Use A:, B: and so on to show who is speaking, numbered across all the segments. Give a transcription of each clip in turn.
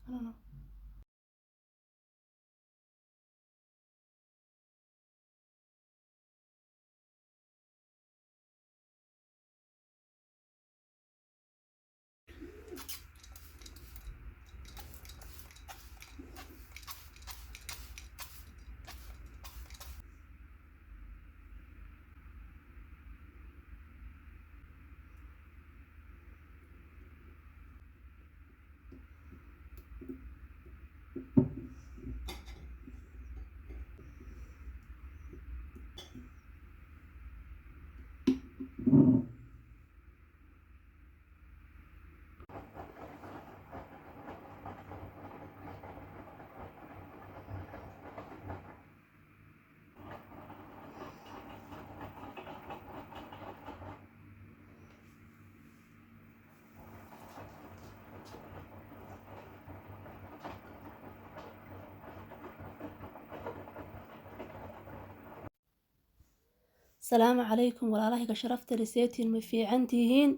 A: I don't know. Salaamu calaykum walaalahayga sharafta liseetiin, ma fiican tihiin?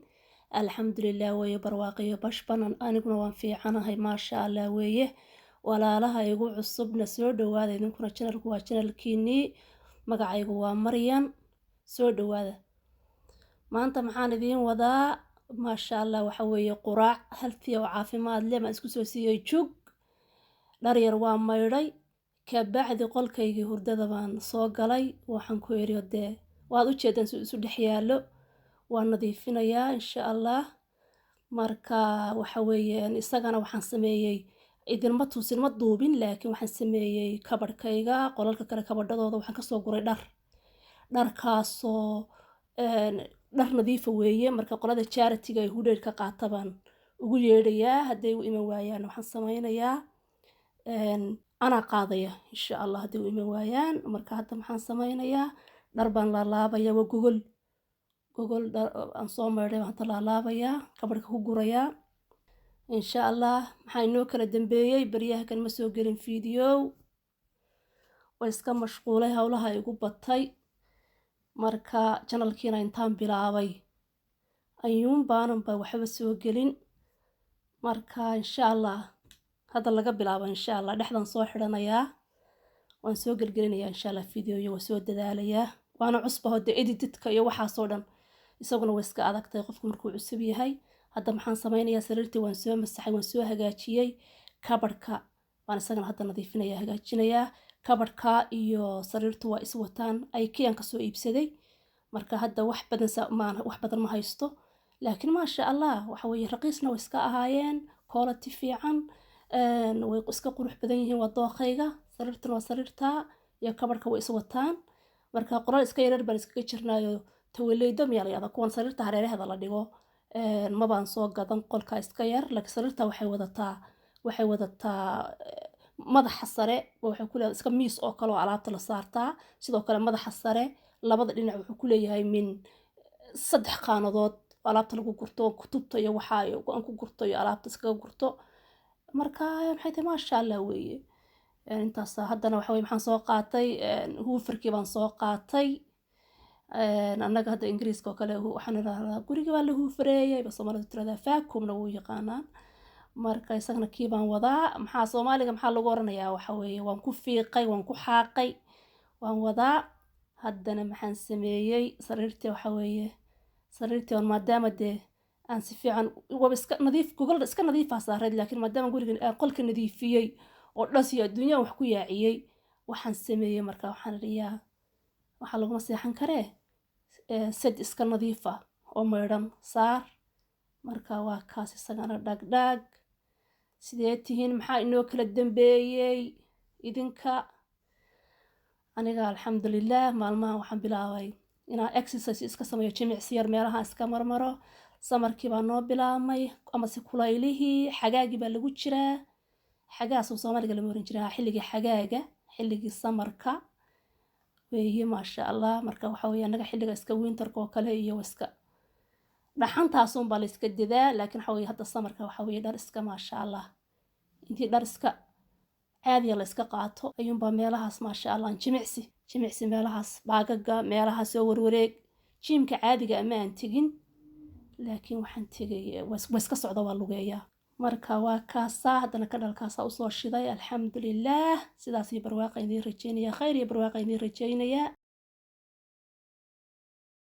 A: Alxamdulilah weeye, barwaaqiyo bashbanan, aniguna waan fiicanahay, maasha Allah weeye. Walaalaha igu cusubna soo dhawaada idinkuna, channelku waa channelkiinii, magacaygu waa Maryan, soo dhawaada. Maanta maxaan idiin wadaa? Maasha Allah, waxa weeye quraac healthy oo caafimaad leh baan isku soo siiyey. Jug dhar yar waa maydhay, kabacdi qolkaygii hurdada baan soo galay. Waxaan ku iriyo dee waad ujeedaan si isu dhex yaallo, waan nadiifinayaa insha Allah. Marka waxa weeye isagana waxaan sameeyey, idinma tusin, ma duubin, laakiin waxaan sameeyey kabadhkayga, qolalka kale kabadhadooda waxaan kasoo guray dhar, dharkaasoo dhar nadiifa weeye. Marka qolada charityga ay hudheer ka qaata baan ugu yeedhayaa. Hadday u iman waayaan, waxaan sameynayaa anaa qaadaya insha Allah, hadday u iman waayaan. Marka hadda maxaan sameynayaa? Dhar baan laalaabaya, waa gogol, gogol dhar aan soo maydhay baan hadda laalaabayaa, kabadhka ku gurayaa insha Allah. Maxaa inoo kala dambeeyey? Baryaha kan ma soo gelin video, waa iska mashquulay, howlaha igu batay. Marka channelkiina intaan bilaabay ayuun baanan ba waxba soo gelin. Marka insha Allah hadda laga bilaabo, insha Allah dhexdan soo xidhanayaa, waan soo gelgelinayaa insha Allah videoyo, waan soo dadaalayaa. Waana cusba hode, editka iyo waxaasoo dhan isaguna way iska adagtahay qofku markuu cusub yahay. Hadda maxaan sameynayaa? Sariirtii waan soo masaxay, waan soo hagaajiyey, kabadhka baan isagana hadda nadiifinaya, hagaajinayaa. Kabadhka iyo sariirtu waa iswataan, Ikeaan kasoo iibsaday. Marka hadda wax badan maan wax badan ma haysto, laakiin maasha Allah waxa weeye raqiisna way iska ahaayeen, quality fiican, way iska qurux badan yihiin. Waa dooqayga, sariirtuna waa sariirta iyo kabadhka way iswataan. Marka qoral iska yaryar baan iskaga jirnaayo, tawaleydo miyaa la yahdaa kuwan sariirta hareeraheeda la dhigo, mabaan soo gadan, qolka iska yar. Laakiin sariirta waxay wadataa madaxa sare waxay ku leedahay iska miis oo kale oo alaabta la saartaa. Sidoo kale madaxa sare labada dhinac wuxuu ku leeyahay min 3 qaanadood oo alaabta lagu gurto, kutubta iyo waxa aan ku gurto iyo alaabta iskaga gurto. Marka maxay tahay, maasha Allah weeye intaas. Haddana waxa weye maxaan soo qaatay? Hooverkii baan soo qaatay. Annaga hadda Ingiriiska oo kale waxaan idhahdaa guriga baa la hoovereeyay ba Soomaalidu tiradaa, vacuumna wuu yaqaanaan. Marka isagana kii baan wadaa. Maxaa Soomaaliga maxaa lagu oranayaa? Waxa weeye waan ku fiiqay, waan ku xaaqay, waan wadaa. Haddana maxaan sameeyey? Sariirtii, waxa weeye sariirtii on maadaama dee aan si fiican waba iska nadiif, gogol iska nadiifaa saareed, laakiin maadaama guriga aan qolka nadiifiyey oo dhas iyo adduunyaan wax ku yaaciyey, waxaan sameeyey marka waxaan idhiyaa waxaa laguma seexan karee, sed iska nadiifa oo maydhan saar. Marka waa kaas isagana dhagdhag. Sidee tihiin? Maxaa inoo kala dambeeyey idinka? Aniga alxamdulilah, maalmahan waxaan bilaabay inaan exercise iska sameeyo, jimicsi yar meelaha iska marmaro. Summerkii baa noo bilaabmay, amase kulaylihii xagaagii baa lagu jiraa. Xagaasoo Soomaaliga lama oran jiraa, xilligii xagaaga, xilligii summerka weeye, maasha Allah. Marka waxa weeye annaga xilliga iska winterka oo kale iyo iska dhaxantaasun baa la iska didaa, laakiin waxa weeye hadda summerka waxa weeye dhar iska maasha Allah, intii dhar iska caadiya la iska qaato ayuunbaa meelahaas maasha Allah jimicsi jimicsi meelahaas baagaga meelahaas soo warwareeg. Gymka caadiga ama aan tegin, laakiin waxaan tegay waa iska socda, waa lugeeyaa. Marka waa kaasaa, haddana candle-kaasaa usoo shiday. Alxamdulilaah, sidaas iyo barwaaqa idiin rajeynaya, khayr iyo barwaaqa idiin rajeynaya.